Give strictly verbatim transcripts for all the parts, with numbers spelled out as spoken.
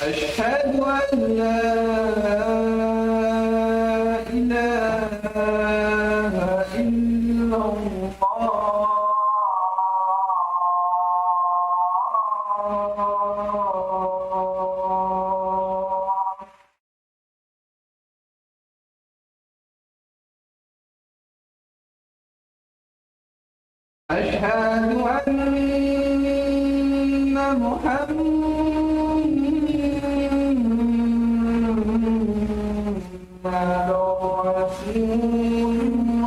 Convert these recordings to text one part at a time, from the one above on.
أشهد أن لا إله إلا الله. أشهد أن محمدا رسول الله.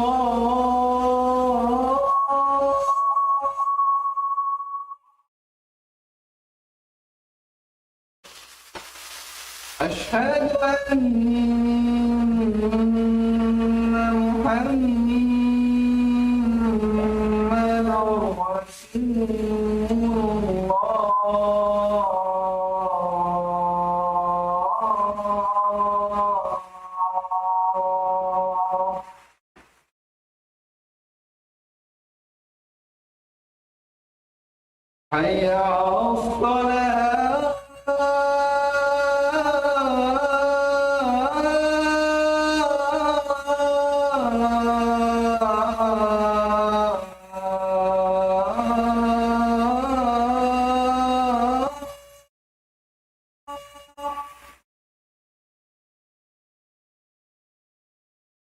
أشهد أن محمدا رسول الله. حي على الصلاة.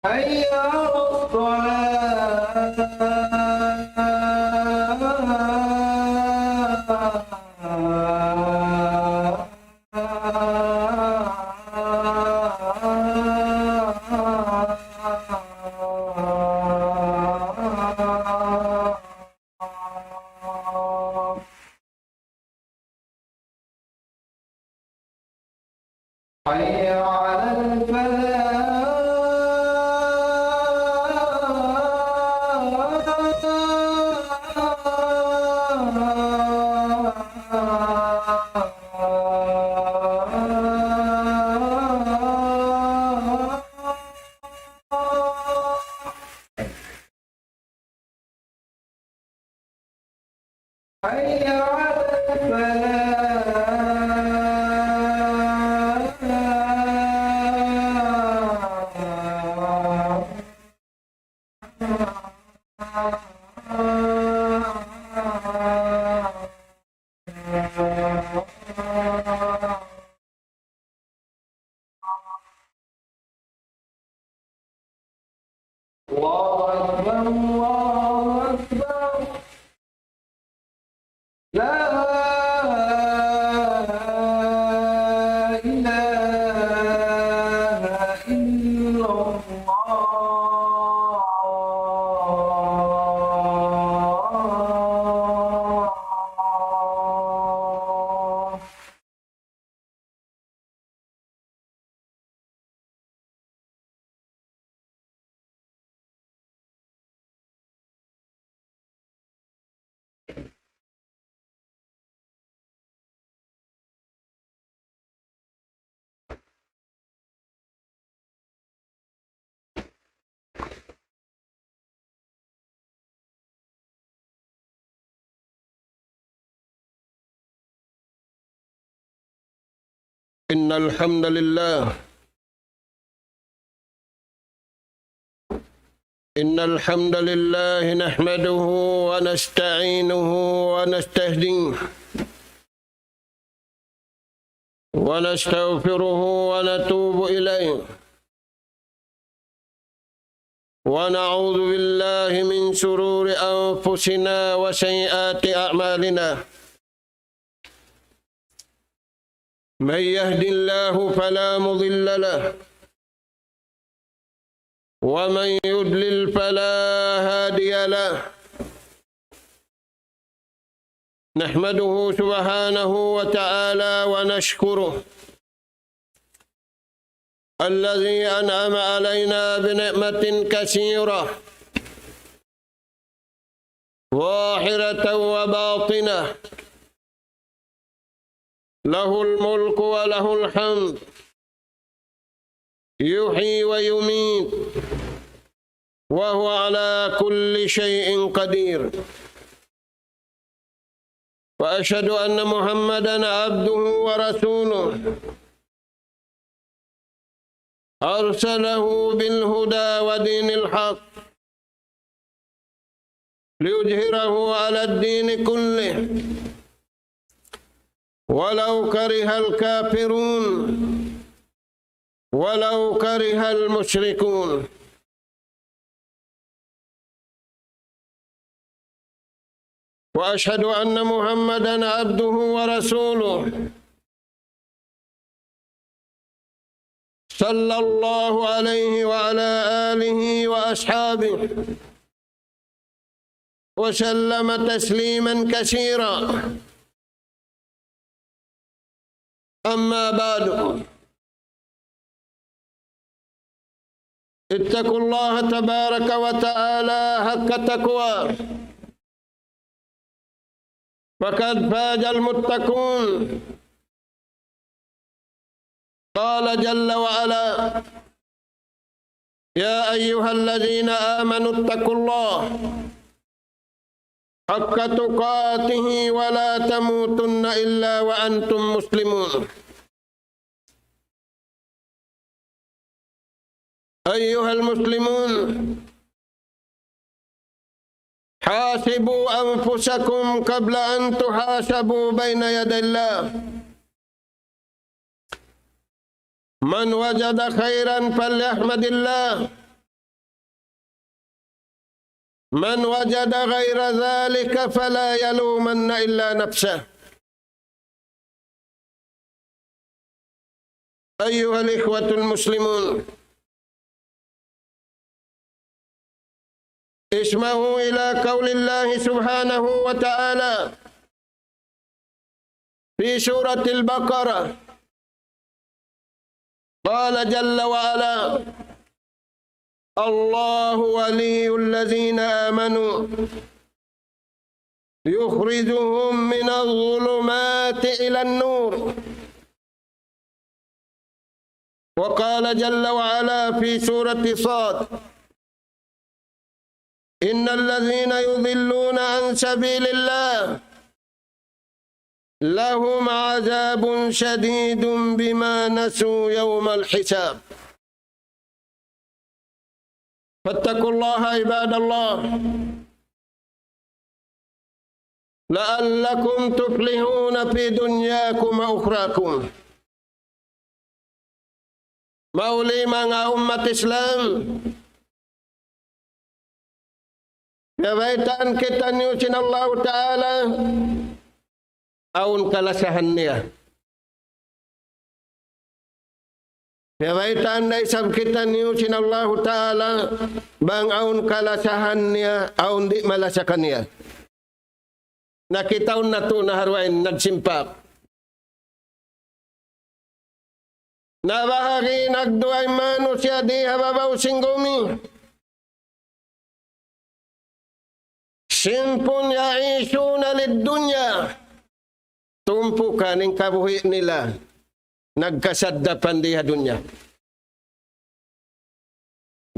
حي على الصلاة. حي على الفلاح. حي على الفلاح. الله أكبر، الله أكبر. لا إله إلا الله. إن الحمد لله، إن الحمد لله نحمده ونستعينه ونستهديه ونستغفره ونتوب إليه، ونعوذ بالله من شرور أنفسنا وسيئات أعمالنا. من يهد الله فلا مضل له، ومن يضلل فلا هادي له. نحمده سبحانه وتعالى ونشكره الذي أنعم علينا بنعمة كثيرة ظاهرة وباطنة، له الملك وله الحمد، يحيي ويميت، وهو على كل شيء قدير. وأشهد أن محمدا عبده ورسوله، أرسله بالهدى ودين الحق ليظهره على الدين كله ولو كره الكافرون، ولو كره المشركون. وأشهد أن محمدا عبده ورسوله، صلى الله عليه وعلى آله وأصحابه وسلم تسليما كثيرا. أما بعد، اتقوا الله تبارك وتعالى حق تقواه، فقد فاز المتقون. قال جل وعلا: يا أيها الذين آمنوا اتقوا الله حق تقاته ولا تموتن إلا وأنتم مسلمون. أيها المسلمون، حاسبوا أنفسكم قبل أن تحاسبوا بين يدي الله. من وجد خيرا فليحمد الله، من وجد غير ذلك فلا يلومن إلا نفسه. أيها الإخوة المسلمون، اسمعوا إلى قول الله سبحانه وتعالى في سورة البقرة، قال جل وعلا: الله ولي الذين آمنوا يخرجهم من الظلمات إلى النور. وقال جل وعلا في سورة صاد: إن الذين يضلون عن سبيل الله لهم عذاب شديد بما نسوا يوم الحساب. فاتقوا الله عباد الله لعلكم تفلحون في دنياكم وأخراكم. Mauli manga ummat Islam, piyabaytaan kitaniyu sin Allahu Ta'ala, awn kalasahan niya. Piyabaytaan da isab kitaniyu sin Allahu Ta'ala, bang awn kalasahan niya, awn di' malasa kaniya. Nakitaun natu' na ha dugaing nagsimpak. Nabahagi' nagduwa in manusiya' di ha babaw sin gumi. صنف يعيشون للدنيا. Tumpukan in kabuhi' nila, nagkasaddapan di ha dunya.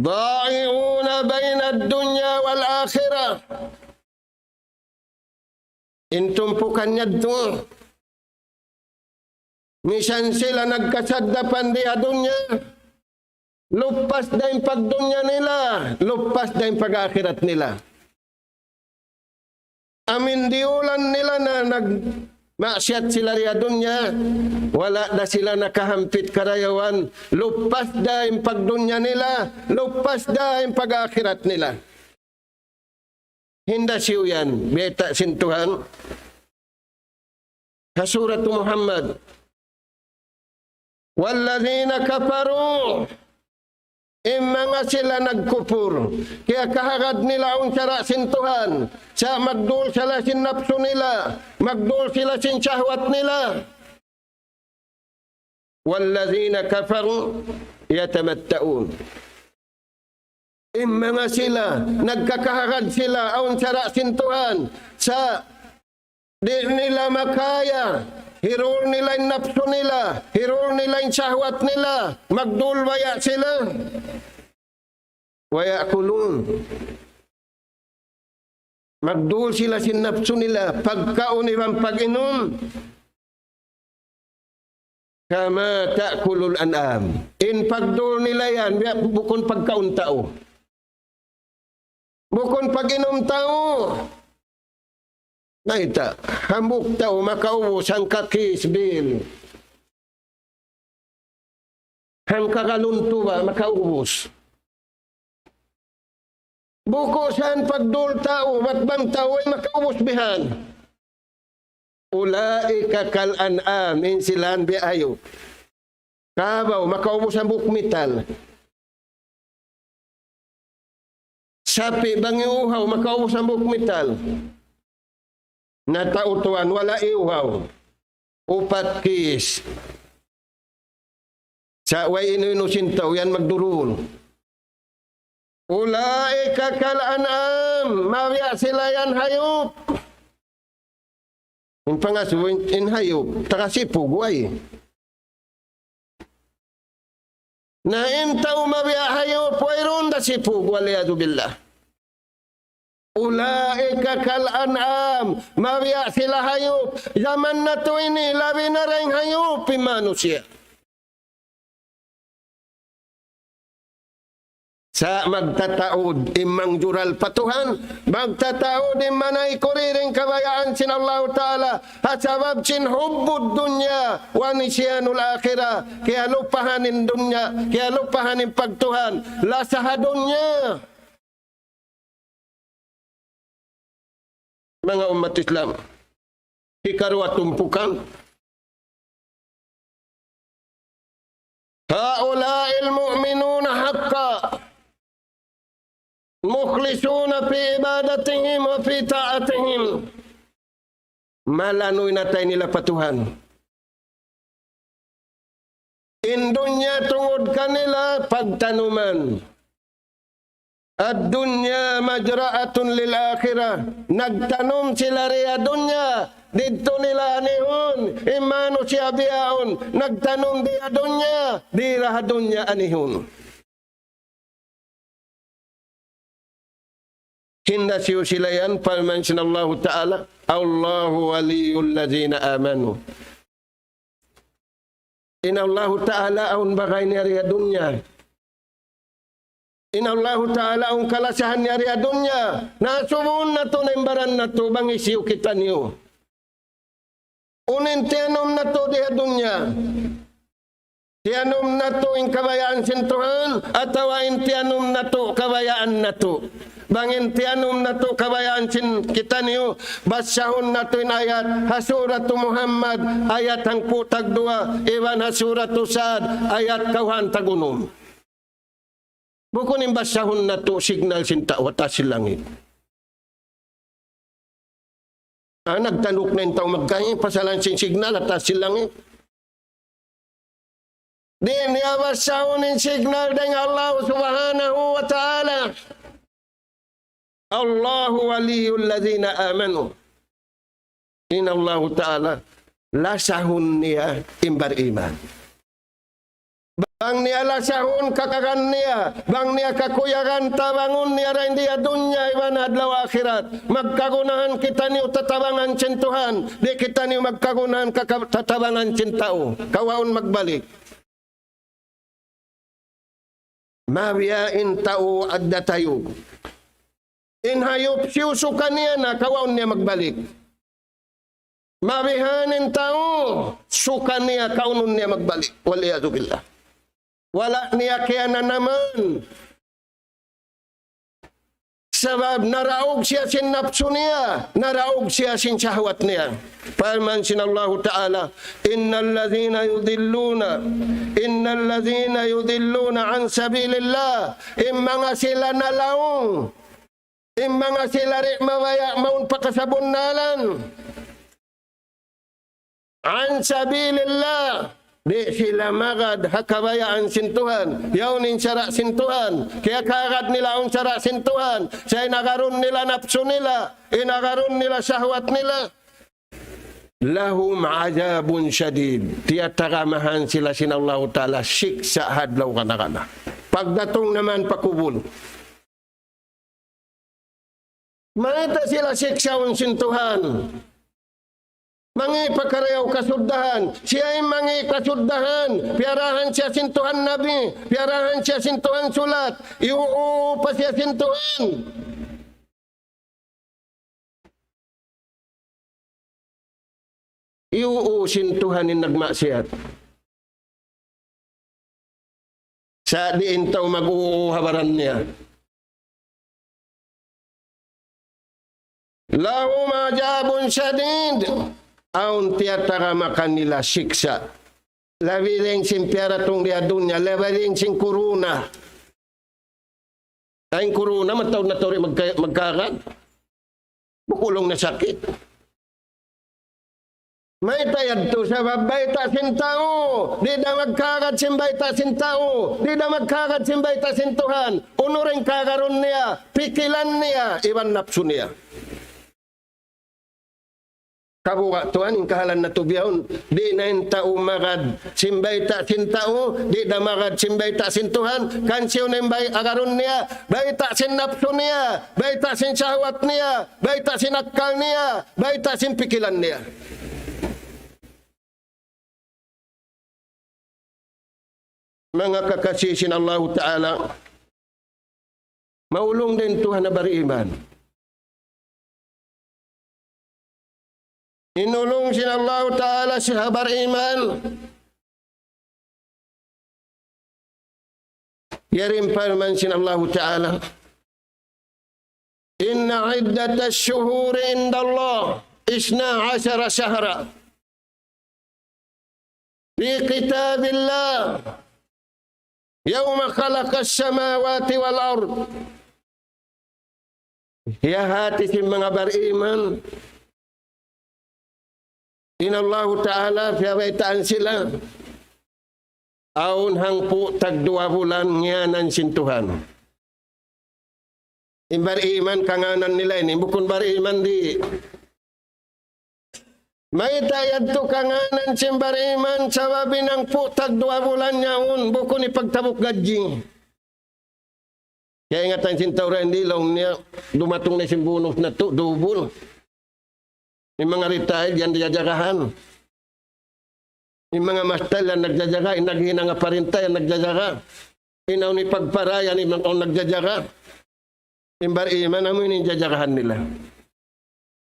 ضائعون بين الدنيا والآخرة. In tumpukan niya duun. Misan sila nagkasaddapan di ha dunya, lupas da in pagdunya nila, lupas da in pag-akhirat nila. Amu in diyulan nila na nagmaksiyat sila di ha dunya, wala' da sila nakahampit karayawan, lupas da in pagdunya nila, lupas da in pag-akhirat nila. Hinda siyu yan, bayta' sin Tuhan. Ha Surat Muhammad. والذين كفروا, in manga sila nagkupur, kiyakahagad nila awn sara' sin Tuhan, sa' magdul sila sin napsu nila, magdul sila sin shahwat nila. والذين كفروا يتمتعون. In manga sila, nagkakahagad sila awn sara' sin Tuhan, sa' di' nila makaya, hirul nila in napsu nila, hirul nila in shahwat nila, magdul baya' sila. ويأكلون. Magdul sila sin napsu nila, pagkaun iban pag-inum. كما تأكل الأنعام. In pagdul nila yan, biya' bukun pagkaun tau. Bukun pag-inum tau. Mayta', hambuuk tau makaubus hangka case bill. Hangka galon tuba' makaubus. Bukun sa in pagdul tau, bat bang tau way makaubus bihan. أولئك كالأنعام, in sila yan biya' hayup. Kabaw, makaubus hambuuk mital. Sapi' bang iyuhaw, makaubus hambuuk mital. Na tau tuwan, wala' iyuhaw. Upat case. Sa' way inu-inu sin tau yan magdurul. أولئك كالأنعام, mabiya' sila yan hayup. In pangasubu in, in hayup, taga sipug, way. Na in tau mabiya' hayup, wayruun da sipug, والعياذ بالله. أولئك كالأنعام, mabiya' sila hayup. Jaman natu' ini, labi na dayn hayup in manusiya'. Sa' magtataud in mangjural pa Tuhan, magtataud in manaykud dayn kabayaan sin Allahu Ta'ala, ha sabab sin حب الدنيا ونسيان الآخرة, kiyalupahan in dunya, kiyalupahan in pagtuhan, lasa ha dunya. Manga ummat Islam, hikaruwa tumpukan. هؤلاء المؤمنون حقا مخلصون في عبادتهم وفي طاعتهم. Malanuy na tay nila pa Tuhan. In dunya tungud kanila pagtanuman. الدنيا مزرعة للآخرة. Nagtanum sila di ha dunya, didtu nila anihun, in manusiya' bihaun, nagtanum di ha dunya, di ha dunya anihun. Hinda siyu sila yan, parman sin Allahu Ta'ala, الله ولي الذين آمنوا. In Allahu Ta'ala awn bagay niya di ha dunya. In Allahu Ta'ala awn kalasahan niya di ha dunya. Na asubuhun natu' na in baran natu' bang hisiyu kitaniyu. Unu in tiyanum natu' di ha dunya. Tiyanum natu' in kabayaan sin Tuhan, atawa in tiyanum natu' kabayaan natu'. Bang in tiyanum natu' kabayaan sin kitaniyu, basahun natu' in ayat ha Suratu Muhammad, ayat hangpu' tagduwa, iban ha Suratu Sa'd, ayat kawhaan tagunum. Bukun in basahun natu' signal sin tau ha taas sin langit. Ah, nagtanuk na in tau magkahi, pasalan sin signal ha taas sin langit. Di' niya basahun in signal dayn Allah Subhanahu wa Ta'ala. الله ولي الذين آمنوا. In Allahu Ta'ala, lasahun niya in bariman. Bang niya lasahun kakagan niya, bang niya kakuyagan tabangun niya dayn di ha dunya iban adlaw akhirat. Magkagunahan kitaniyu tatabangan sin Tuhan, di' kitaniyu magkagunahan kaka-, tatabangan sin tau. Kawaun magbalik. Mabiya' in tau addat hayup. In hayup siyu suka niya na kawaun niya magbalik. Mabihan in tau suka niya kaunun niya magbalik. والعياذ بالله. Wala' niya kiyananaman. Sabab naraug siya sin napsu niya, naraug siya sin shahwat niya. Parman sin Allahu Ta'ala, إن الذين يضلون، إن الذين يضلون عن سبيل الله. In manga sila nalaung, in manga sila di' mabaya' mawn pa kasabunnalan. عن سبيل الله. Di' sila magad ha kabayaan sin Tuhan. Yaun in sara' sin Tuhan. Kiyakaagad nila awn sara' sin Tuhan. Sa' in agarun nila napsu nila. In agarun nila shahwat nila. لهم عذاب شديد. Tiyatagamahan sila sin Allahu Ta'ala siksa' ha adlaw kana-kana. Pagdatung naman pa kubul. Mayta' sila siksaun sin Tuhan? Mangi' pa karayaw kasuddahan. Siya in mangi' kasuddahan. Piyarahan siya sin Tuhan Nabi. Piyarahan siya sin Tuhan Sulat. Iyuupa siya sin Tuhan. Iyuu sin Tuhan in nagmaksiyat. Sa' di' in tau mag-uu ha baran niya. لهم عذاب شديد. Awn tiyatagama kanila siksa'. Labi dayn sin piyaratung di ha dunya, labi dayn sin kuruna. Ay, in kuruna, mataud na tuud magka-, magkagad. Bukun na sakit. Mayta' yadtu? Sabab bayta' sin tau, di' da magkagad sin bayta' sin tau, di' da magkagad sin bayta' sin Tuhan. Unu in kagarun niya, pikilan niya, iban napsu niya. Kabuga' tuwan in kahalan natu' bihaun, di' na in tau magad sin bayta' sin tau, di' da magad sin bayta' sin Tuhan, kansiyu na in bay-, agarun niya, bayta' sin napsu niya, bayta' sin shahwat niya, bayta' sin akkal niya, bayta' sin pikilan niya. Manga kakasi sin Allahu Ta'ala, maulung da in Tuhan ha bariman. In ulung sin Allahu Ta'ala ha bariman, yari in parman sin Allahu Ta'ala, إن عدة الشهور عند الله اثنا عشر شهرا في كتاب الله يوم خلق السماوات والأرض. Ya hati sin manga bariman, in Allahu Ta'ala, piyabaytaan sila, awn hangpu' tagduwa bulan ngiyanan sin Tuhan. In bariman kangānan nila ini, bukun bariman di'. Mayta' yadtu kangānan sin bariman, sabab in hangpu' tagduwa bulan yaun, bukun hipagtabuk gadji. Kaingatan sin tau ra ini, laung niya, dumatung na sin bonus natu', double. In manga retired yan, jajagahan. In manga mastal yan nagjajaga, in naghinang ha parinta yan nagjajaga. In awn hipagpara yan, in awn nagjajaga. In bariman, amu ini in jajagahan nila.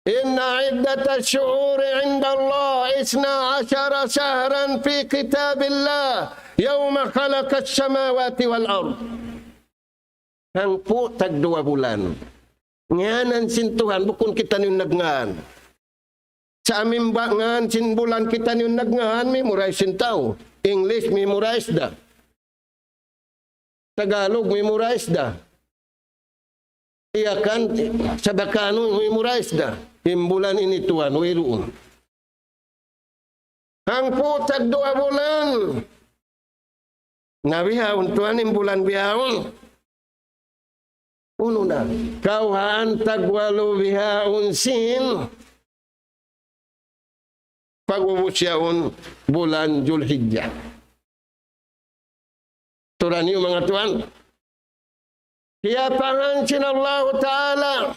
إن عدة الشهور عند الله اثنا عشر شهرا في كتاب الله يوم خلق السماوات والأرض. Hangpu' tagduwa bulan. Ngiyanan sin Tuhan, bukun kitaniyu in nagngan. Sa' amu in ba-, ngan sin bulan kitaniyu in nagngan, memorize sin tau. English, memorize da. Tagalog, memorize da. Iyakan, Sabakanu, memorize da. In bulan ini, Tuhan, wayruun. Hangpu' tagduwa bulan. Na bihaun, Tuhan, in bulan bihaun. Unu na, kawhaan tagwalu bihaun sin pag'ubus yaun bulan Julhijjah. Tuud ini, manga tuwan. Kiyapahan sin Allahu Ta'ala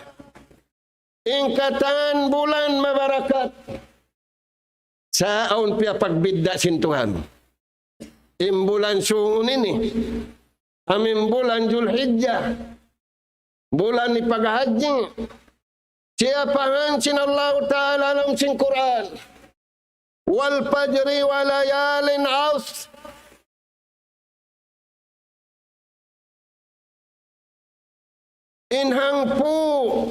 in katan bulan mabarakat. Sa' awn piyapagbidda' sin Tuhan. In bulan sūngun ini, amu in bulan Julhijjah, bulan hipaghajji, kiyapahan sin Allahu Ta'ala ha lawm sin Qur'an, والفجر وليال عشر. In hangpu'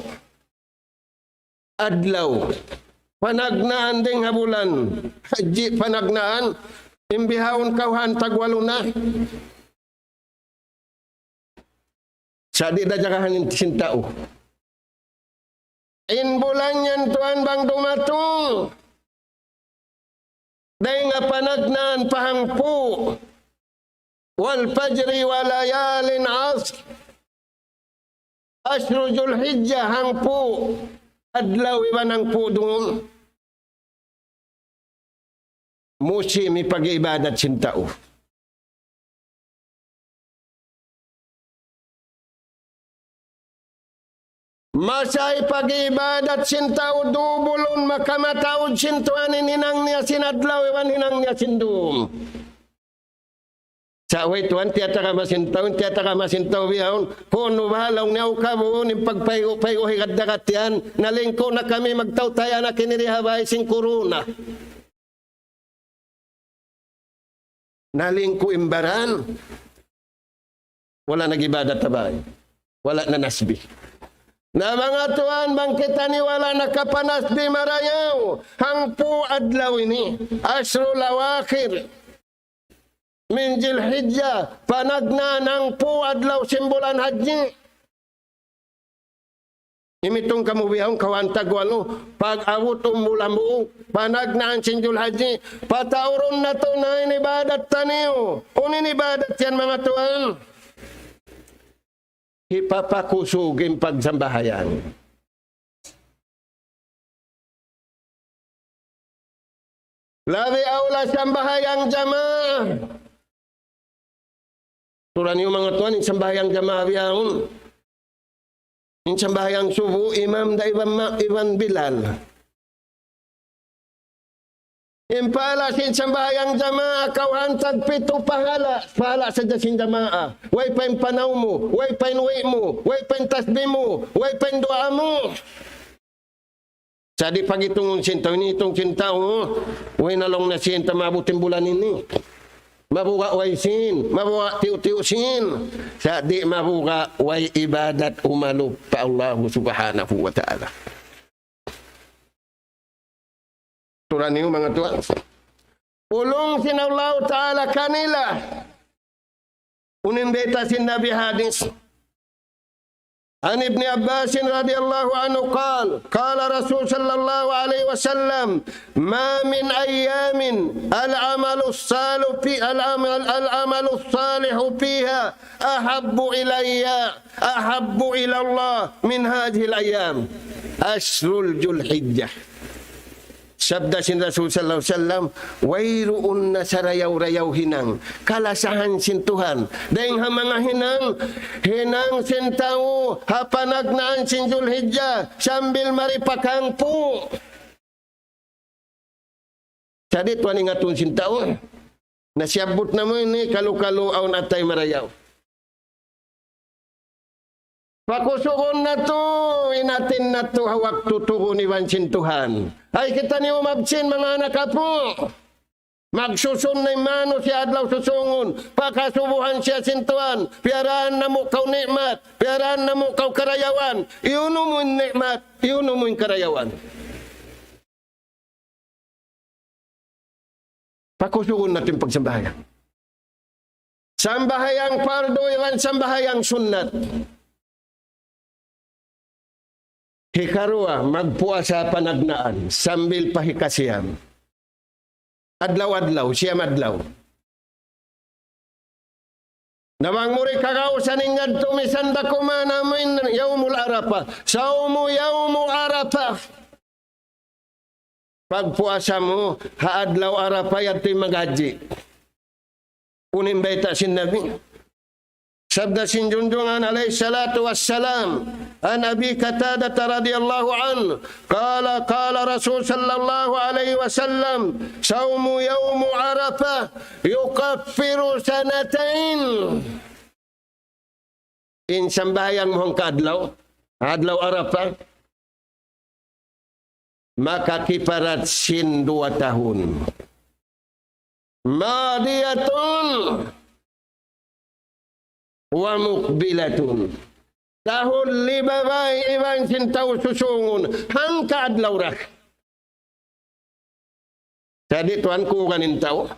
adlaw panagnaan dayn ha bulan hajji, panagnaan, in bihaun kawhaan tagwalu na. Sa' di' da jagahan sin tau. In bulan yan, tuwan, bang dumatung dayn ha panagnaan pa hangpu', والفجر وليال عشر, عشر Julhijjah, hangpu' adlaw iban hangpu' dungun. Musim hipag-ibadat sin tau. Masa in pag-ibadat sin tau dubulun, makamataud sin Tuhan in hinang niya sin adlaw, iban hinang niya sin dum. Sa' way Tuhan, tiyatagama sin tau, tiyatagama sin tau bihaun, kunu' ba laung niya, "U kabuun, in pagpaygu'-paygu' higad dagat yan, nalingku na kami magtautay anak ini di ha bay sin kuruna." Nalingku in baran. Wala' nag-ibadat ha bay. Wala' nanasbih. Na manga tuwan, bang kitaniyu wala' nakapanasbih marayaw, hangpu' adlaw ini, ashrul awakhir min Dhul-Hijjah, panagnaan hangpu' adlaw sin bulan Hajji. Imitung kamu bihaun kawhaan tagwalu, pag-abut umul hambuuk, panagnaan sin Dhul-Hijjah, pataurun natu' na in ibadat taniyu. Unu in ibadat yan, manga tuwan? Hipapakusug in pagsambahayang. Labi awla sambahayang jamaa. Turan niyu manga tuwan, in sambahayang jamaa bihaun. In sambahayang subu, imam da iban ma-, iban bilal. In pahala sin sambahayang jamaa, kawhaan tagpitu pahala. Pahala sadja sin jamaa. Way pa in panaw mu, way pa in wi' mu, way pa in tasbih mu, way pa in duwaa mu. Sa' di' pagitungun sin tau, ini itung sin tau, way na laung niya sin ta maabut in bulan ini. Mabuga' way sin, mabuga' tiyu'-tiyu' sin. Sa' di' mabuga' way ibadat umalup pa Allahu Subhanahu wa Ta'ala. Turan niyu manga tuwan. Pulung sin Allahu Ta'ala kanila. Unu in bayta' sin Nabi hadis. عن ابن عباس رضي الله عنه قال، قال رسول صلى الله عليه وسلم: ما من أيام العمل الصالح في-، العمل، العمل الصالح فيها أحب إلي، أحب إلى الله من هذه الأيام، عشر ذي الحجة. Sabda sin Rasul sallallahu alayhi wasallam, wayruun na sarayaw-rayaw hinang kalasahan sin Tuhan dayn ha manga hinang, hinang sin tau ha panagnaan sin Dhul-Hijjah sambil mari pa hangpu'. Sa' di' tuwan ingatun sin tau. Na siyabbut namu' ini kalu-kalu awn atay marayaw. Pakusugun natu', in atin natu' ha waktu tuud iban sin Tuhan. Ay kitaniyu mabsin manga anak apu'. Magsusun na in manusiya' adlaw susungun. Pakasubuhan siya sin Tuhan. Piyaraan namu' kaw ni'mat. Piyaraan namu' kaw karayawan. Iyunu mu in ni'mat. Iyunu mu in karayawan. Pakusugun natu' in pagsambahayang. Sambahayang pardu iban sambahayang sunnat. Hikaruwa, magpuasa panagnaan sambil pa hikasiyam. Adlaw-adlaw, siyam adlaw. Na bang mu di' kagausan in yadtu misan da kuman amu in Yawmul Arafah. Sawmu Yawmu Arafah. Pagpuasa mu ha adlaw Arafah yadtu in maghajji. Unu in bayta' sin Nabi. Sabda sin Junjungan alayhi salatu wassalam, عن أبي قتادة رضي الله عنه قال قال رسول صلى الله عليه وسلم: صوم يوم عرفة يكفر سنتين. In sambahayang mu hangka adlaw, adlaw Arafah, makakiparat sin duwa tahun. ماضية ومقبلة. Tahun libabay iban sin tahun susungun, hangka adlaw ra. Jadi tuwan ku ganin tau,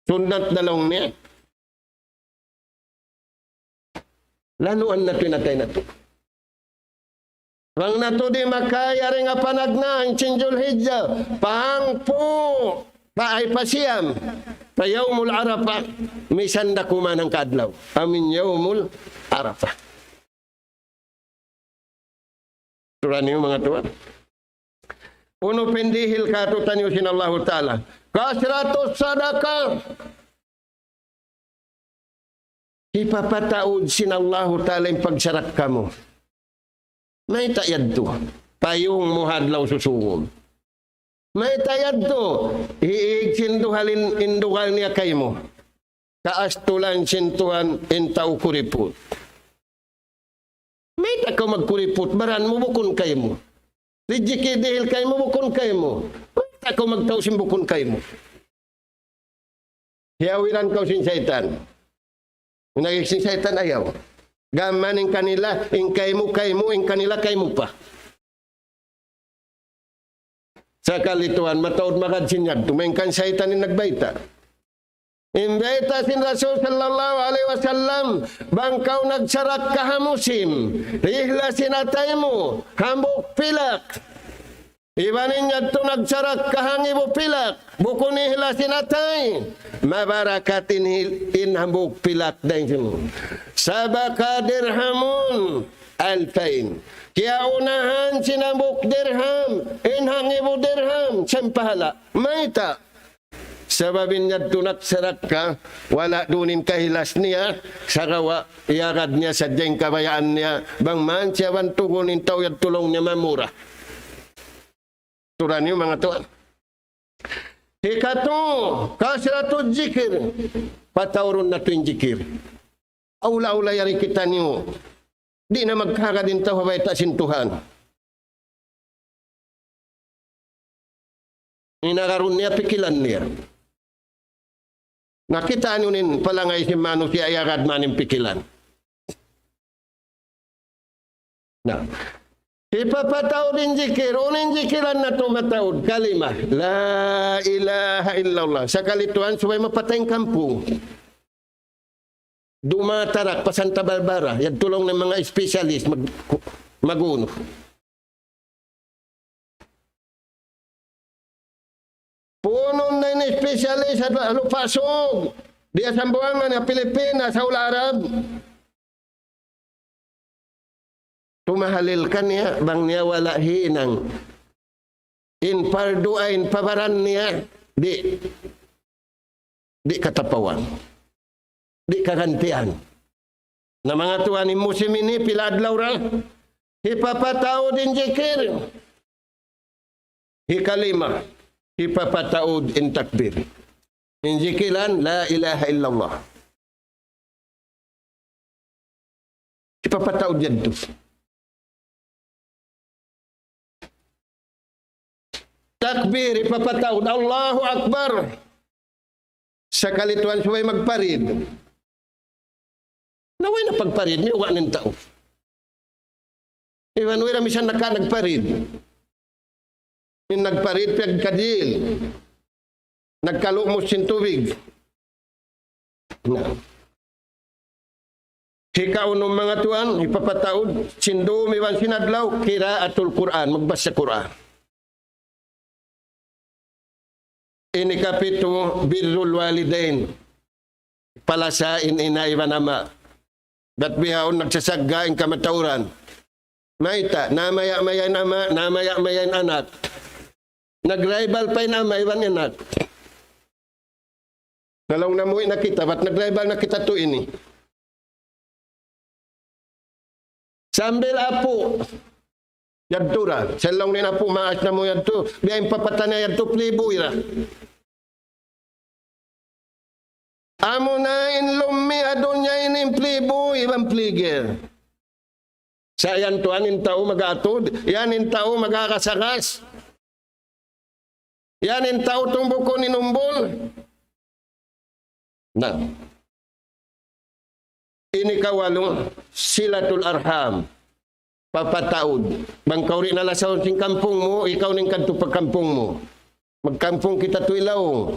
sunnat da laung niya. Lanuan natu' in atay natu'. Bang natu' di' makajari nga panagnaan sin Julhijja, pa hangpu', pa ay pa siyam, pa Yawmul Arafah, misan da kuman hangka adlaw. Amu in Yawmul Arafah. Turan niyu manga tuwan. Unu pa in dihil kātu'niyu sin Allahu Ta'ala. كثرة الصدقة. Hipapataud sin Allahu Ta'ala in pagsarakka mu. Mayta' yadtu? Payung mu ha adlaw susūngun. Mayta' yadtu? Hiig sin dugal in, in dugal niya kaymu. Kaastulan sin Tuhan in tau kuriput. Mayta' kaw magkuriput, baran mu bukun kaymu. Rijiki dihil kaymu bukun kaymu. Mayta' kaw magtau sin bukun kaymu. Hiyawiran kaw sin saytan. Nagig sin saytan ayaw. Gām in kanila, in kaymu, kaymu, in kanila, kaymu pa. Sakali tuwan, mataud magad sin yadtu, main kan saytan in nagbayta'. In bayta' sin Rasul sallallahu alayhi wasallam, bang kaw nagsarakka ha musim, ihlas in atay mu, hambuuk pilak. Iban in yadtu nagsarakka ha hangibu pilak, bukun ihlas in atay, mabarakat in hil-, in hambuuk pilak dayn sin. Sabaqa dirhamun alfayn. Kiyaunahan sin hambuuk dirham, in hangibu dirham, sin pahala'. Mayta'? Sabab in yadtu nagsarakka, wala' duun in kahihlas niya, sagawa' iyagad niya sadja in kabayaan niya, bang man siya bantugun in tau yadtu laung niya mamura. Turan niyu manga tuwan. Hikatu, kasratu zikir. Pataurun natu' in zikir. Awla-awla yari kitaniyu. Di' na magkahagad in tau ha bayta' sin Tuhan. In agarun niya pikilan niya. Na kita' niyu in palangay sin manusiya' iyagad man in pikilan. Na. Hipapataud in zikir, unu in zikiran natu' mataud, kalima. La ilaha illallah. Sakali tuwan, subay mapatay in kampung. Dumatarak pa Santa Barbara, yadtu laung niya manga specialist mag-, mag-unu. Puunun na in specialist ha Lupa' Sug, di' ha Sambuwangan, ha Pilipinas, ha hula' Arab. Tumahalil kaniya, bang niya wala' hinang. In pardu ain pa baran niya, di', di' katapawan. Di' kagantian. Na manga tuwan, in musim ini, pila adlaw ra, hipapataud in zikir. Hikalima, hipapataud in takbir. In zikiran, la ilaha illallah. Hipapataud yadtu. Takbir, hipapataud. Allahu Akbar. Sakali tuwan subay magparid. Na way na pagparid, miyuwa' na in tau. Iban way ra misan naka nagparid. In nagparid, piyagkadil. Nagkalumus sin tubig. Na. Hikaunum manga tuwan, hipapataud, sin dum iban sin adlaw, qiraatul Qur'an, magbasa Qur'an. Ini kapitu, birrul walidain. Palasa in ina' iban ama'. Dat bihaun nagsasagga' in kamatauran. Mayta', namaya-maya in ama', namaya-maya in anak. Nag-rival pa in ama' iban anak. Na laung namu' na kita, bat nag-rival na kita tu ini. Sambil apu'. Yadtu ra. Sa' laung niya apu', maas namu' yadtu. Biya' in papatana yadtu, playboy ra. Amuna in lummi' ha dunya ini in playboy, iban playgirl. Sa' yan tuwan in tau mag-atud, yan in tau mag-agasagas. Yan in tau tumbukun in umbul. Na. Ini kawalu, silatul arham. Papataud. Bang kaw di' na lasahun sin kampung mu, ikaw na in kadtu pa kampung mu. Magkampung kita tu ilaw.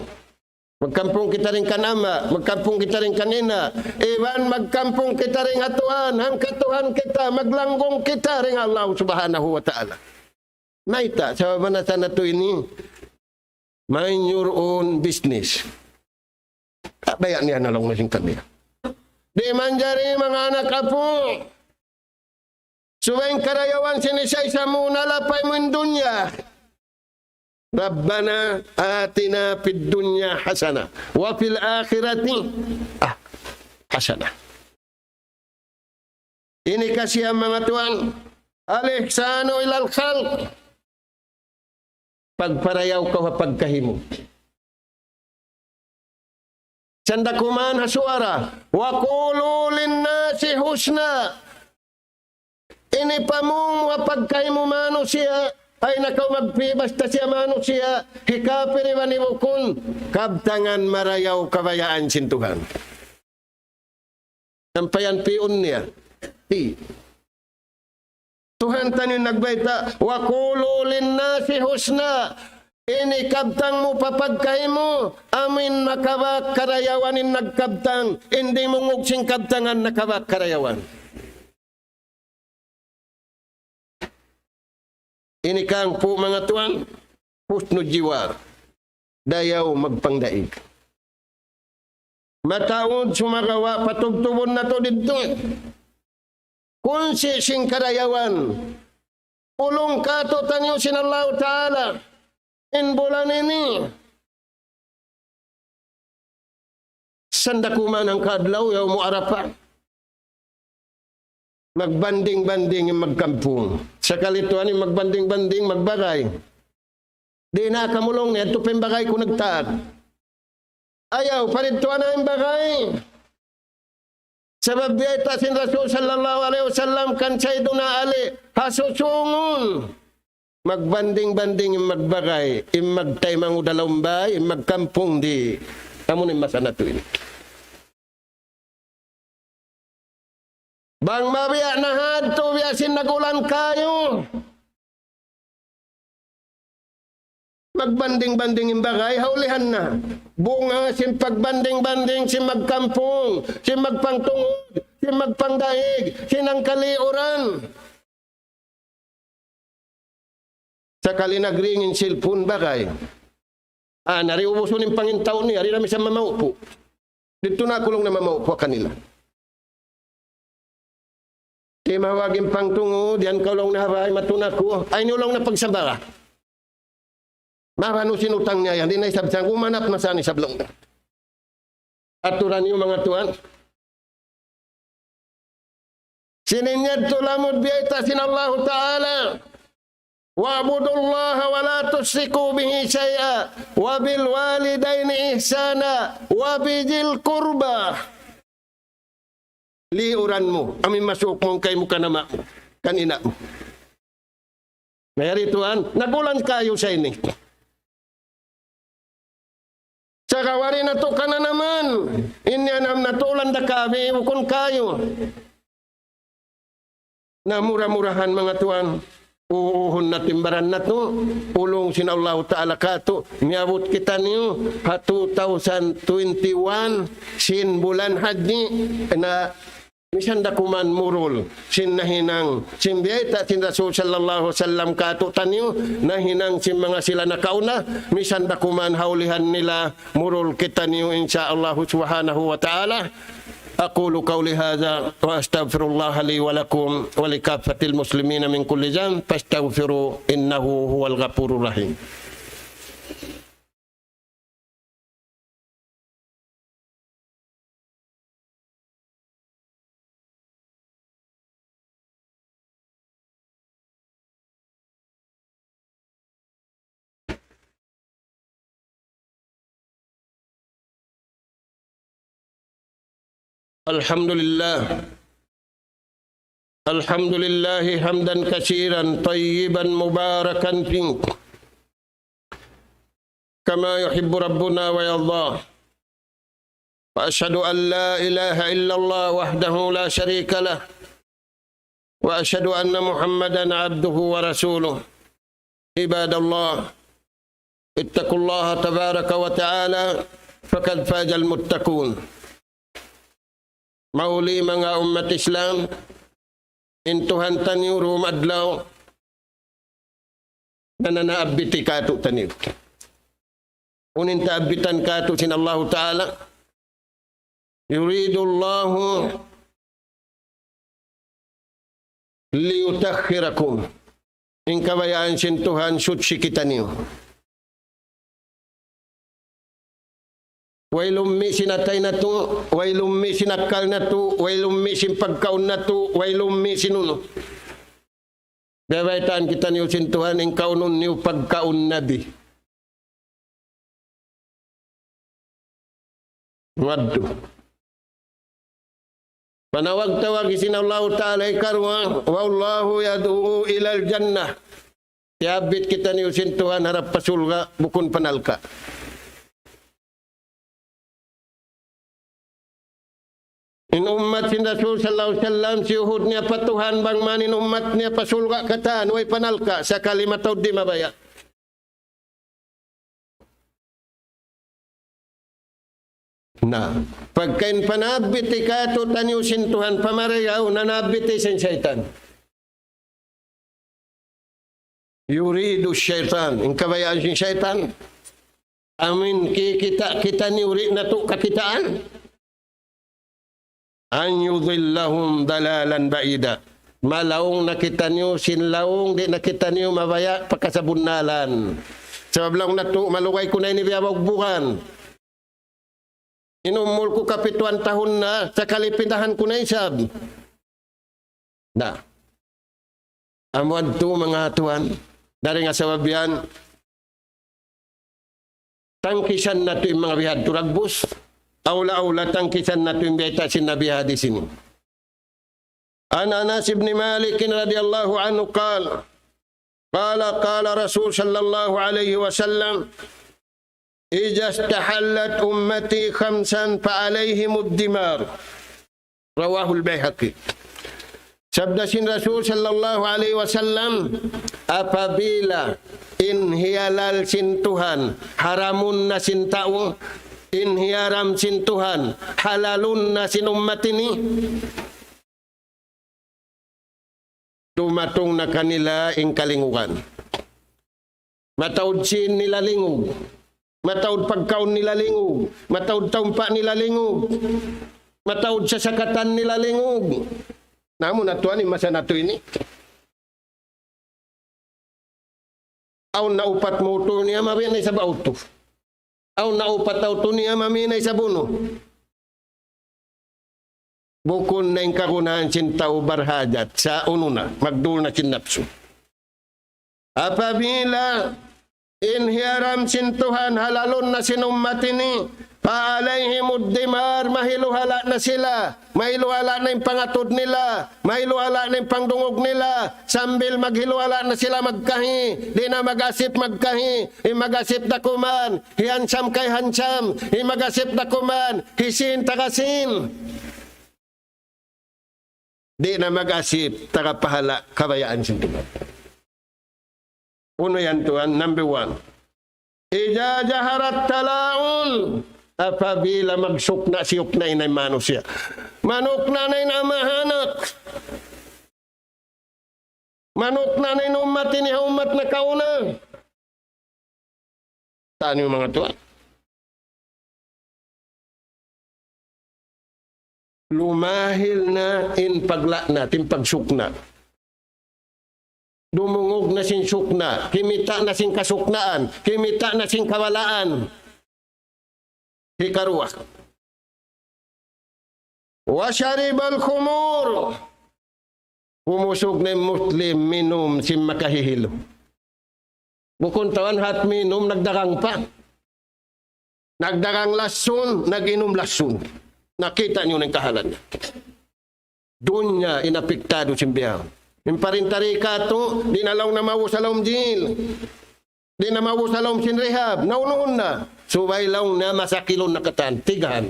Magkampung kita dayn kan ama', magkampung kita dayn kan ina'. Iban magkampung kita dayn ha Tuhan, hangka Tuhan kita, maglanggung kita dayn Allah Subhanahu wa Ta'ala. Mayta', sabab na sana tu ini, mind your own business. Kabaya' niya na laung na sin kaniya. Di' manjari manga anak apu'. Subay in karayawan sin isa-isa mu, nalapay mu in dunya. ربنا آتنا في الدنيا حسنة وفي الآخرة، ah, حسنة. Ini kasi manga tuwan, الإحسان إلى الخلق. Pagparayaw kaw ha pagkahi mu. Sanda kuman ha suwara. وقولوا للناس حسنا. Ini pamung mu ha pagkahi mu manusiya', ay nakaw magpi basta siya manusiya', hikapir iban hibukun, kabtangan marayaw kabayaan sin Tuhan. Sampayan pi'un niya. Hi. Tuhan taniyu nagbayta', وقولوا للناس حسنا. Ini kabtang mu pa pagkahi mu, amu in makabak karayawan in nagkabtang, in dimungug sin kabtangan nakabak karayawan. Ini kangpu' manga tuwan, husnul jiwar. Dayaw magpangdaig. Mataud sumagawa' patubtubun natu' didtu. Kunsi' sin karayawan. Ulung kātu'niyu sin Allahu Ta'ala. In bulan ini. Sanda kuman hangka adlaw, yawmu Arafah. Magbanding-banding in magkampung. Sakali tuwan in magbanding-banding, magbagay. Di' na kamu laung niya, yadtu pa in bagay ku nagta'ad. Ayaw, paridtuan na in bagay. Sabab biyayta' sin Rasul sallallahu alayhi wasallam kan Sayyiduna Ali, ha susungun. Magbanding-banding in magbagay, in magtaymanghud ha lawm bay, in magkampung di'. Amu na in masa natu' ini. Bang mabiya' na hadtu, biya' sin nag-ulan kayu. Magbanding-banding in bagay, ha ulihan na. Bunga sin pagbanding-banding, sin magkampung, sin magpangtungud, sin magpangdaig, sin hangkaliuran. Sakali nag-ring in cellphone bagay. Ah, na di' ubusun in pangintaw niya, di' na misan mamaupu'. Didtu na aku laung niya mamaupu' ha kanila. Timawag in pangtungud, yan kaw laung niya ha bay, matun aku. Ay, niyu laung niya pagsabara. Mabanu sin utang niya yan, di' na isab siyang umanap na sa' isab laung niya. Aturan niyu manga tuwan. Sin in yadtu lamud biyayta' sin Allahu Ta'ala. واعبدوا الله ولا تشركوا به شيئا وبالوالدين إحسانا وبذي القربى. Liuran mu, amu in masuuk mu kaymu kan ama' mu, kan ina' mu. Na yari tuwan, nag-ulan kayu sa ini. Sagawa' di' natu' kananaman, in iyanam natu' ulan da kabi, bukun kayu. Na mura-murahan manga tuwan, uuhun natu' in baran natu', ulung sin Allahu Ta'ala kātu', miyabut kitaniyu, ha two thousand twenty-one, sin bulan Hajji, na misan da kuman murul, sin nahinang, sin biyayta' sin Rasul sallallahu alayhi wasallam kātu'niyu, nahinang sin manga sila nakauna, misan da kuman ha ulihan nila, murul kitaniyu, insya Allah subhanahu wa ta'ala. أقول قولي هذا وأستغفر الله لي ولكم ولكافة المسلمين من كل ذنب فاستغفروه إنه هو الغفور الرحيم. الحمد لله. الحمد لله حمدا كثيرا طيبا مباركا فيه كما يحب ربنا ويرضى. وأشهد أن لا إله إلا الله وحده لا شريك له. وأشهد أن محمدا عبده ورسوله. عباد الله، اتقوا الله تبارك وتعالى فقد فاز المتقون. Mahuli manga ummat Islam, in Tuhan taniyu dum adlaw nananaabbiti kātu'niyu. Unu in taabbitan kātu' sin Allahu Ta'ala, يريد الله ليطهركم. In kabayaan sin Tuhan, suchi kitaniyu. Way lummi' sin atay natu', way lummi' sin akkal natu', way lummi' sin pagkaun natu', way lummi' sin unu. Biyabaytaan kitaniyu sin Tuhan, in kaunun niyu pagkaun Nabi. Waddu. Panawag-tawag sin Allahu Ta'ala hikaruwa, والله يدعو إلى الجنة. Tiyabbit kitaniyu sin Tuhan harap pa surga', bukun pa narka'. In ummat sin Rasul sallallahu alayhi wasallam, siyuhud niya pa Tuhan, bang man in ummat niya pa surga' katan, way pa narka', sakali mataud di' mabaya'. Na, pagka in panabbit katu' taniyu sin Tuhan pamarayaw, nanabbit sin saytan. يريد الشيطان. In kabayaan sin saytan. Amin kikita' kitaniyu di' natu' kakitaan. أن يضلهم ضلالا بعيدا. Malaung na kitaniyu sin laung, di' na kitaniyu mabaya' pa kasabunnalan. Sabab laung natu', malugay ku na ini biya' bugbugan. In umul ku kapituan tahun na, sakali pindahan ku na isab. Na. Amu yadtu manga tuwan. Dayn ha sabab yan, tangkisan natu' in manga bihadtu dagbus. Awla-awla tangkisan natu' in biyayta' sin Nabi hadis ini. عن أنس بن مالك رضي الله عنه قال، قال، قال رسول صلى الله عليه وسلم، إذا استحلت أمتي خمسا فعليهم الدمار. رواه البيهقي. Sabda sin Rasul sallallahu alayhi wasallam, apabila in hiyalal sin Tuhan, haramun na sin tau, in hiyaram sin Tuhan, halalun na sin ummat ini, dumatung na kanila in kalingugan. Mataud sīn nila lingug. Mataud pagkaun nila lingug. Mataud taumpa' nila lingug. Mataud sasakatan nila lingug. Na amu na tuwan in masa natu' ini. Awn na upat motor niya, mabi' na isab auto. Awn na upat auto niya, mabi' na isab unu. Bukun na in kagunahan sin tau barhajat, sa' unu na, magdul na sin napsu. Apabila in hiyaram sin Tuhan halalun na sin ummat ini, فعليهم الدمار, mahiluhala' na sila, mahiluhala' na in pangatud nila, mahiluhala' na in pangdungug nila, sambil maghiluhala' na sila magkahi, di' na mag-asip magkahi, in mag-asip dakuman, hiyansam kay hansam, in mag-asip dakuman, hisin taga sin. Di' na mag-asip, taga pahala', kabayaan sin Tuhan. Unu yan tuwan, number one. إذا ظهر التلاعن, apabila magsukna'-siyukna' na in manusiya'. Manukna' na in ama' ha anak. Manukna' na in ummat ini ha ummat nakauna. Taniyu manga tuwan. Lumahil na in pagla'nat, in pagsukna'. Dumungug na sin sukna', kimita' na sin kasuknaan, kimita' na sin kawalaan. Hikaruwa. وشرب الخمور. Kumusug na in Muslim minum sin makahihilu. Bukun tawan hat minum, nagdagang pa. Nagdagang lasun, nag-inum lasun. Nakita' niyu na in kahalan niya. Dunya in apektadu sin bihaun. In pa rin tarikatu, di' na laung na maubus ha lawm jil. Di' na maubus ha lawm sin rehab. Naunuhun na. Subay laung na masakilun na katan. Tigahan.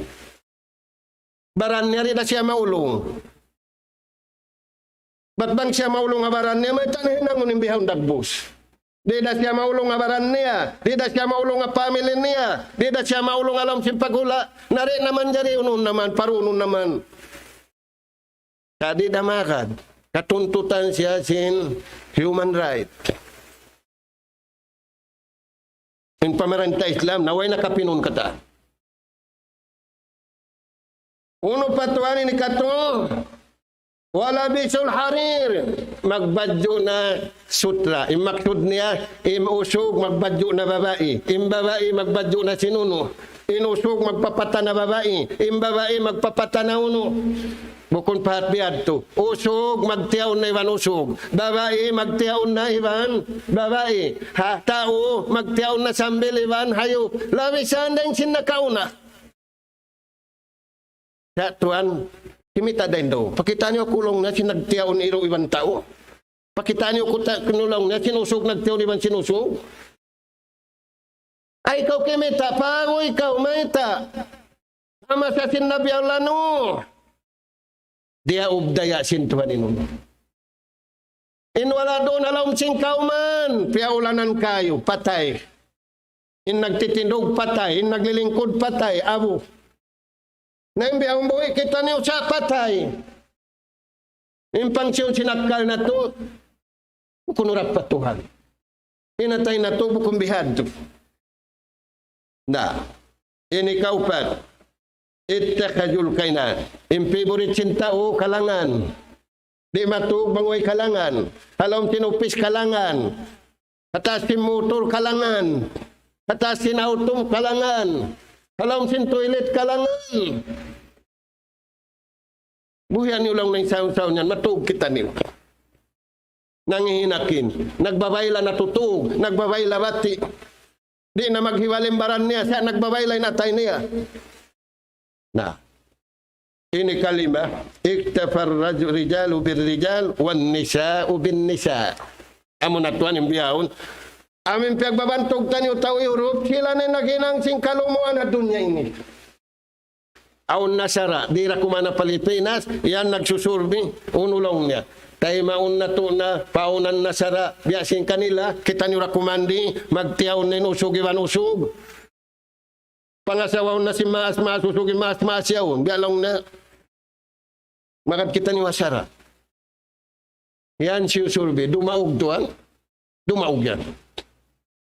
Baran niya di' da siya maulung. Bat bang siya maulung ha baran niya, mayta' na hinangun in bihaun dagbus. Di' da siya maulung ha baran niya. Di' da siya maulung ha family niya. Di' da siya maulung ha lawm sin paghula'. Na di' na manjari unun na man, parunun na man. Sa' di' da magad. Katuntutan siya sin human right. In pamarinta Islam, na way nakapinun katan. Unu pa tuwan ini katu', ولبسوا الحرير, magbadju' na sutra. In maksud niya, in usug magbadju' na babai. In babai magbadju' na sin unu. In usug magpapata na babai. In babai magpapata na unu. Bukun pa hat biya' yadtu. Usug, magtiyaun na iban usug. Babai, magtiyaun na iban babai. Ha, tau, magtiyaun na sambil iban hayup. Labi sa dayn sin nakauna. Sa' tuwan, kimita' dayn duun. Pakita' niyu aku laung niya sin nagtiyaun iru iban tau. Pakita' niyu aku ta-, kunu' laung niya sin usug nagtiyaun iban sin usug. Ay, ikaw kimita', pagu ikaw mayta'. Sama sa sin Nabi Allah Nuh. Diyaub daya sin Tuhan in unu. In wala' duun ha lawm sin kawman, piyaulanan kayu, patay. In nagtitindug, patay. In naglilingkud, patay. Abu. Na in biya' hambuuk kitaniyu sa' patay. In pangsiun sin akkal natu', bukun urap pa Tuhan. In atay natu', bukun bihadtu. Na, ini kaupat. اتخذوا الكائنات. In favorite sin tau, kalangan. Di' matug bang way kalangan. Ha lawm sin upis kalangan. Ha taas sin mutur kalangan. Ha taas sin auto kalangan. Ha lawm sin toilet kalangan. Buhian niyu laung niya in saun-saun yan, matug kitaniyu. Nangihinakin, nagbabayla natutug, nagbabayla bati'. Di' na maghiwal in baran niya, sa' nagbabayla in atay niya. Na, ini kalima, اكتفى الرج-، الرجال بالرجال والنساء بالنساء. Amu na tuwan in bihaun. Amu in piyagbabantug taniyu tau Europe, sila na in naghinang sin kalumuan ha dunya ini. Awn Nasara, di' da kumana Pilipinas, yan nagsusurbi, unu laung niya. Taymaun natu' na, pa awn Nasara, biya' sin kanila, kitaniyu da kuman di', magtiyaun na in usug iban usug. Pangasawahun na sin maas-maas, usug in maas-maas yaun, biya' laung niya. Magad kitaniyu ha sara'. Yan siyusurbi, dumaug tuwan. Dumaug yan.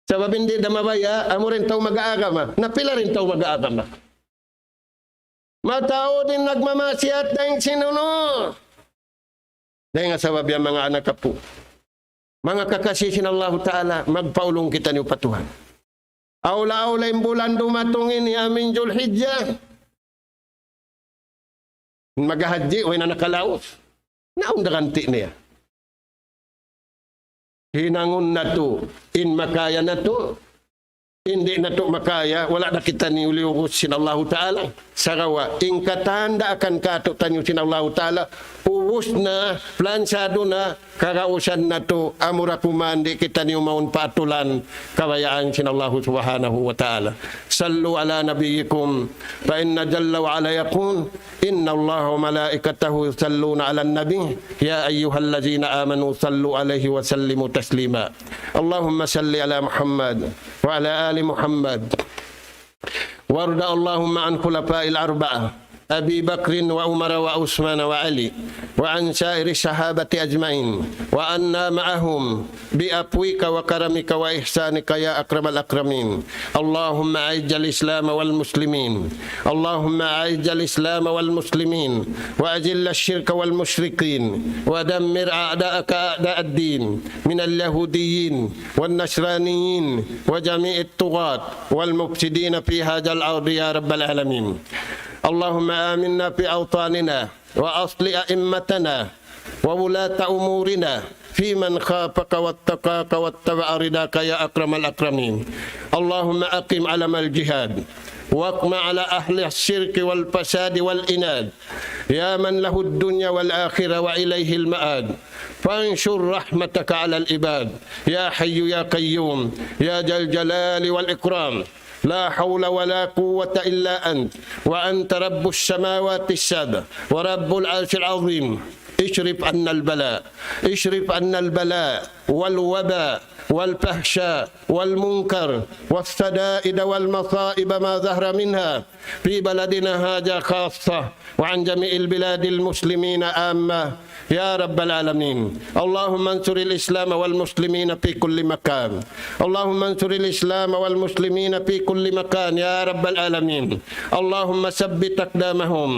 Sabab in di' da mabaya', amu ra in tau mag-aagama. Na pila ra in tau mag-aagama. Mataud in nagmamaksiyat dayn sin unu. Dayn ha sabab yan manga anak apu'. Manga kakasi sin Allahu Ta'ala, magpaulung kitaniyu pa Tuhan. Awla-awla in bulan dumatung ini, amu in Julhijja. Maghahadji, way na nakalaus. Naun da ganti' niya. Hinangun natu', in makaya natu', in di' natu' makaya, wala' na kitaniyu liyugus sin Allahu Ta'ala. Sagawa', in katan daakan kātu'niyu sin Allahu Ta'ala, ubus na, plansado na, kagausan natu', amura kuman di' kitaniyu mawn pa atulan, kabayaan sin Allahu Subhanahu wa Ta'ala. صلوا على نبيكم، فإن جل وعلا يقول: إن الله وملائكته يصلون على النبي، يا أيها الذين آمنوا صلوا عليه وسلموا تسليما. اللهم صل على محمد وعلى آل محمد، وارض اللهم عن خلفاء الأربعة، أبي بكر وعمر وعثمان وعلي، وعن سائر الصحابة أجمعين، وعنا معهم بعفوك وكرمك وإحسانك يا أكرم الأكرمين. اللهم أعز الإسلام والمسلمين. اللهم أعز الإسلام والمسلمين، وأذل الشرك والمشركين، ودمر أعداءك أعداء الدين من اليهوديين والنصرانيين وجميع الطغاة والمفسدين في هذا الأرض يا رب العالمين. اللهم آمنا في أوطاننا، وأصلح أئمتنا وولاة أمورنا في من خافك واتقاك واتبع رضاك يا أكرم الأكرمين. اللهم أقم علم الجهاد، واقم على أهل الشرك والفساد والعناد، يا من له الدنيا والآخرة وإليه المآد، فانشر رحمتك على العباد، يا حي يا قيوم، يا ذا الجلال والإكرام. لا حول ولا قوة إلا أنت، وأنت رب السماوات السبع ورب العرش العظيم. اصرف عنا البلاء، اصرف عنا البلاء والوباء والفحشاء والمنكر والشدائد والمصائب ما ظهر منها في بلدنا هذا خاصة، وعن جميع البلاد المسلمين عامة يا رب العالمين. اللهم انصر الإسلام والمسلمين في كل مكان. اللهم انصر الإسلام والمسلمين في كل مكان يا رب العالمين. اللهم ثبت أقدامهم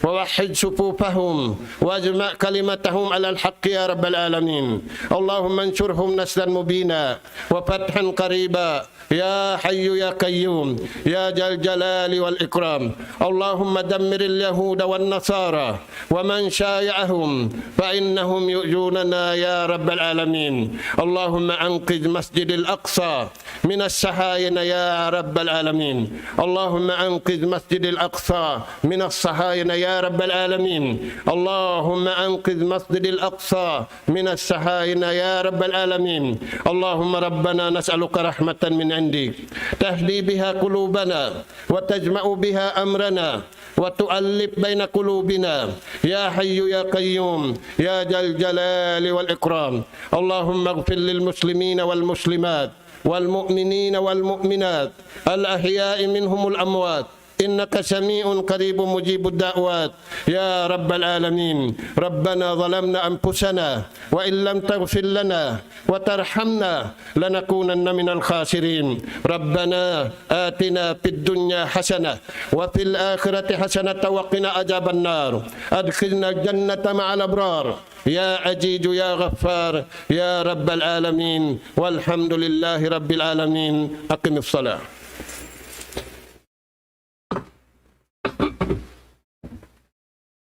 ووحد صفوفهم واجمع كلمتهم على الحق يا رب العالمين. اللهم انصر وانصرهم نصرا مبينا وفتحا قريبا يا حي يا قيوم يا ذا الجلال والإكرام. اللهم دمر اليهود والنصارى ومن شايعهم فإنهم يؤذوننا يا رب العالمين. اللهم أنقذ مسجد الأقصى من الصهاينة يا رب العالمين. اللهم أنقذ مسجد الأقصى من الصهاينة يا رب العالمين. اللهم أنقذ مسجد الأقصى من الصهاينة يا رب العالمين. اللهم ربنا نسألك رحمة من عندك تهدي بها قلوبنا وتجمع بها أمرنا وتؤلف بين قلوبنا يا حي يا قيوم يا ذا الجلال والإكرام. اللهم اغفر للمسلمين والمسلمات والمؤمنين والمؤمنات الأحياء منهم والأموات إنك سميع قريب مجيب الدعوات يا رب العالمين. ربنا ظلمنا أنفسنا وإن لم تغفر لنا وترحمنا لنكونن من الخاسرين. ربنا آتنا في الدنيا حسنة وفي الآخرة حسنة وقنا عذاب النار. أدخلنا الجنة مع الأبرار يا عزيز يا غفار يا رب العالمين. والحمد لله رب العالمين. أقم الصلاة.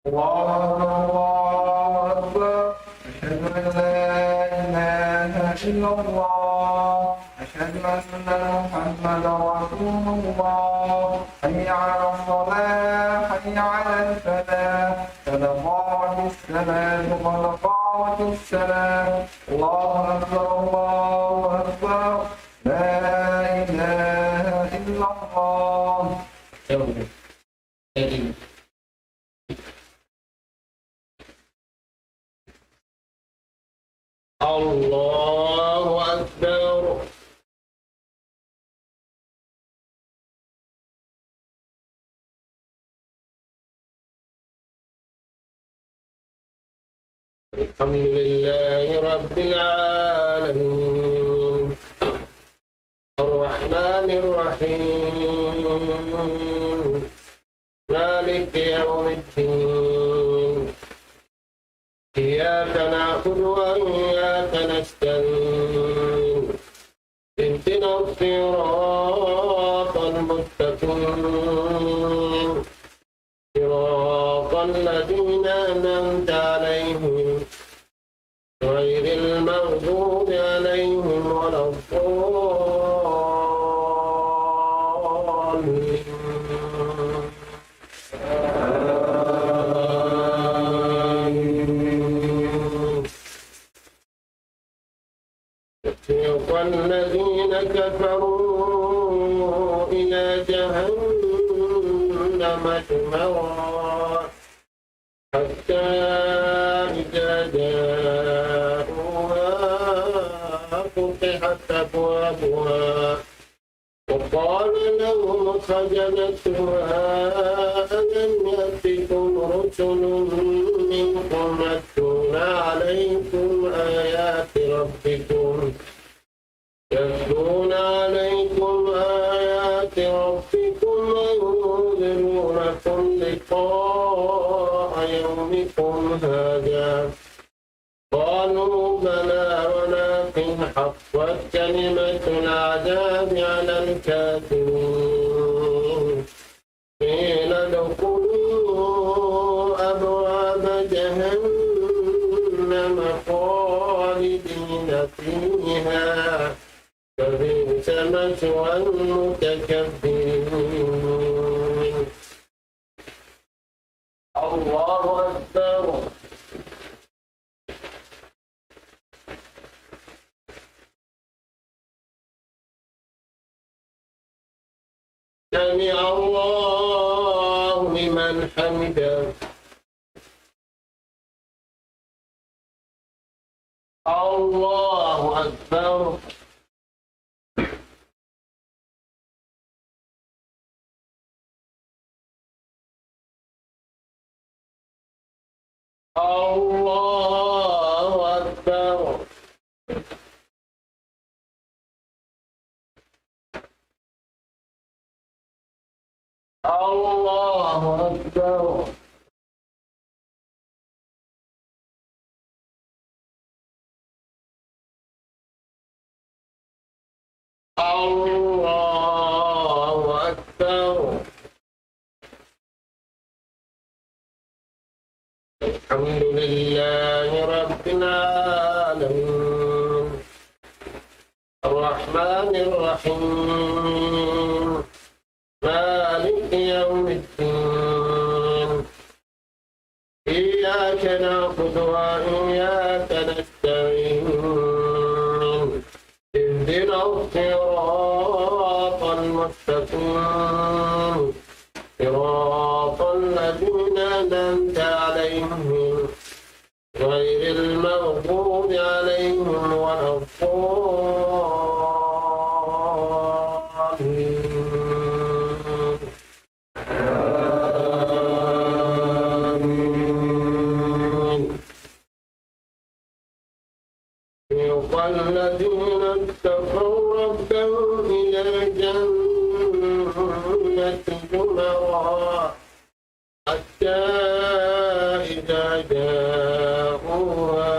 الله أكبر، الله أكبر. أشهد أن لا إله إلا الله. أشهد أن محمدا رسول الله. حي على الصلاة، حي على الفلاح. قد قامت الصلاة، قد قامت الصلاة. الله أكبر، الله أكبر. لا إله إلا الله. الله أكبر. الحمد لله رب العالمين. الرحمن الرحيم. مالك يوم الدين. إياك نعبد وإياك نستعين. اهدنا الصراط المستقيم. صراط الذين أنعمت عليهم غير المغضوب عليهم ولا الضالين. آمين. وسيق الذين كفروا إلى جهنم زمرا حتى إذا جاءوها فتحت أبوابها وقال لهم خزنتها ألم يأتكم رسل منكم يتلون عليكم آيات ربكم يتلون عليكم آيات ربكم وينذرونكم لقاء يومكم هذا قالوا بلى ولكن حقت كلمة العذاب على الكافرين. قيل ادخلوا أبواب جهنم خالدين فيها فبئس مثوى المتكبرين. الله أكبر. سمع الله لمن حمده. الله أكبر. الله أكبر. الله أكبر. الله أكبر. الحمد لله رب العالمين. الرحمن الرحيم. مالك يوم الدين. إياك نعبد وإياك نستعين. اهدنا الصراط المستقيم. صراط الذين أنعمت عليهم غير المغضوب عليهم ولا الضالين. آمين. سيق الذين اتقوا ربهم إلى الجنة زمرا حتى إذا جاءوها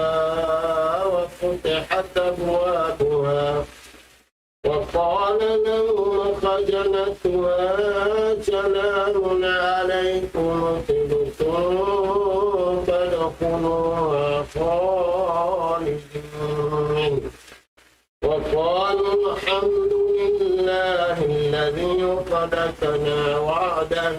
وفتحت أبوابها وقال لهم خزنتها سلام عليكم طبتم فادخلوها خالدين. وقالوا الحمد لله الذي صدقنا وعده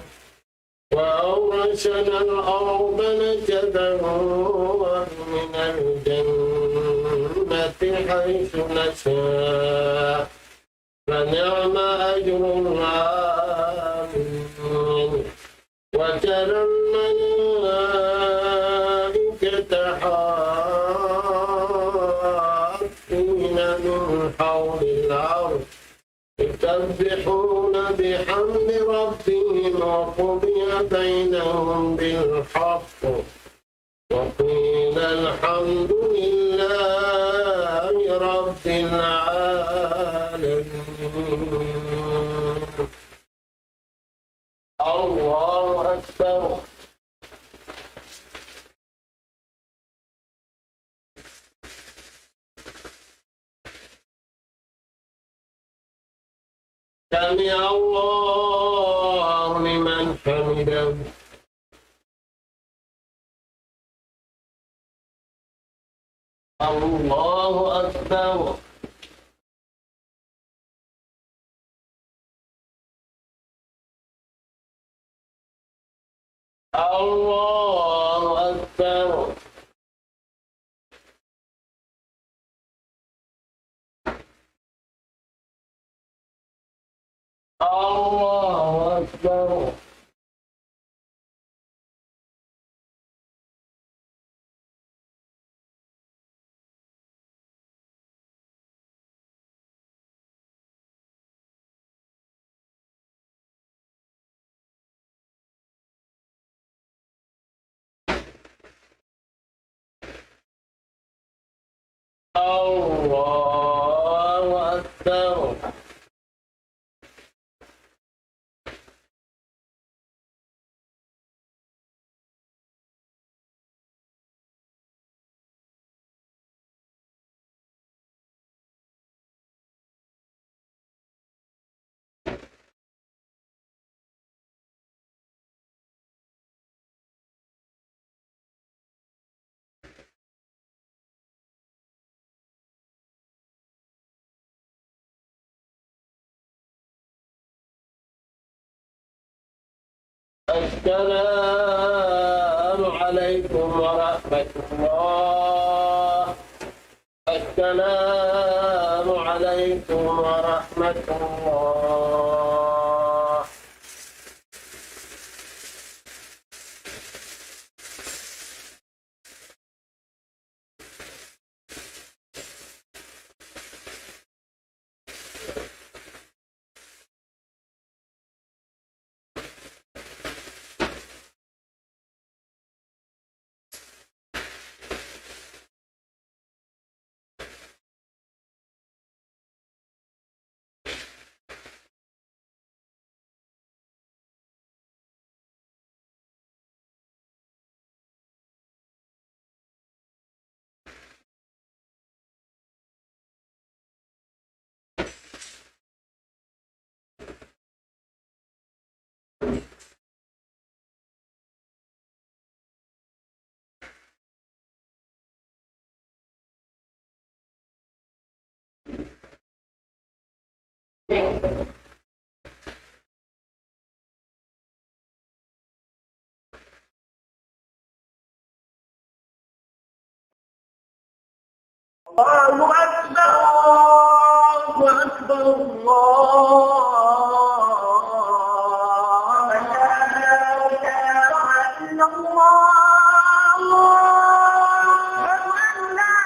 وأورثنا الأرض نتبوأ من الجنة حيث نشاء فنعم أجر العاملين. وترى الملائكة حافين من حول العرش يسبحون بحمد ربهم وقضي بينهم بالحق وقيل الحمد لله رب العالمين. الله أكبر. سمع الله لمن حمده. الله أكبر. الله أكبر. الله أكبر. الله أكبر. السلام عليكم ورحمة الله. السلام عليكم ورحمة الله. الله أكبر، الله أكبر، الله أكبر. أشهد أن لا إله إلا الله. أشهد أن لا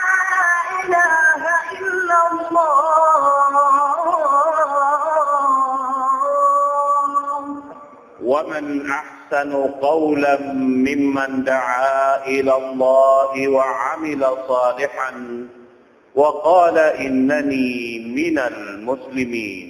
إله إلا الله. ومن أحسن قولا ممن دعا إلى الله وعمل صالحا وقال إنني من المسلمين.